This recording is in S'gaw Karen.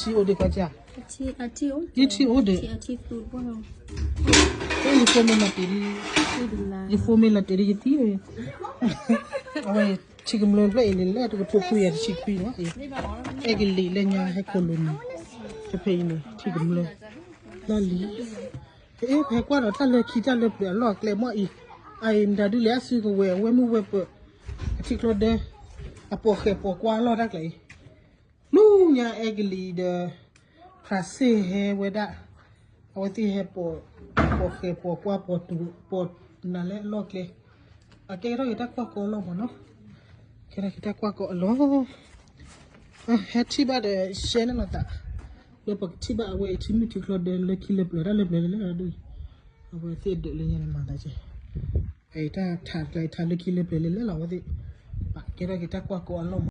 ထံအိၣ်ဒံးကွၢ်ကၢ်, ယထံအိၣ်ဒံး, ယဖိမ့ၢ်လီၤတ့ၢ်ဒံး, ယဖိမ့ၢ်လီၤတ့ၢ်ဒံးယသံ, အဝဲ ထံကမျၢၢ်ဖျၢၣ်အံၤန့ၣ် လၢတကထိခွံကယၤတဆံခွံလီၤ, အဲကလံးလၢညါဟဲခိၣ်လိာ်န့ၣ်, ဖဲဖဲအံၤန့ၣ် ထံကမျၢၢ်, လီၢ်လံၤ, ဖဲကွၢ်ဒီးတၢ်လၢခံတၢ်လၢပျၢၤအလီၢ်အကျဲမ့ၢ်အံၤ, အအံၤမတၤဒုလဲၣ်အစုကဝဲၤအဝဲမုၣ်ဝဲပၢၤ, အထံကျိဒၢ, အပိာ်ဃဲၤပိာ်ကွၢ်အလီၢ်တၢ်ကျဲအံၤ, လူညါအဲကလံးဒီး ဖရၣ်စ့ၣ်ဟဲဝဲဒၣ်, အဝဲသ့ၣ်ဟဲပိာ်, ပိာ်ဃဲၤပိာ်ကွၢ်ပိာ်တူာ်ပိာ်နၤလၢအလီၢ်ကျဲ, အကဲထီၣ်က့ၤတၢ်ကွၢ်ကီအလီၢ်မ့ၢ်နီၤ, ကဲထီၣ်က့ၤတၢ်ကွၢ်ကီအလီၢ်, ဟဲထံၣ်ဘၣ်ဒီး share န့ၣ်လီၤသး, လၢပကထံၣ်ဘၣ်အဝဲအံၤထံမုၢ်ထံကျိဒီးလၢခံလၢပျၢၤတၢ်လၢပျၢၤလၢလၢဒၣ်အံၤ, အဝဲသ့ၣ်ဒုးလၢညါန့ၣ်မၤသးကဲ အတၢ်ထးကျဲထးလၢခံလၢပျၢၤလၢလၢလီၤအဝဲသ့ၣ်, ပကဲထီၣ်က့ၤတၢ်ကွၢ်ကီအလီၢ်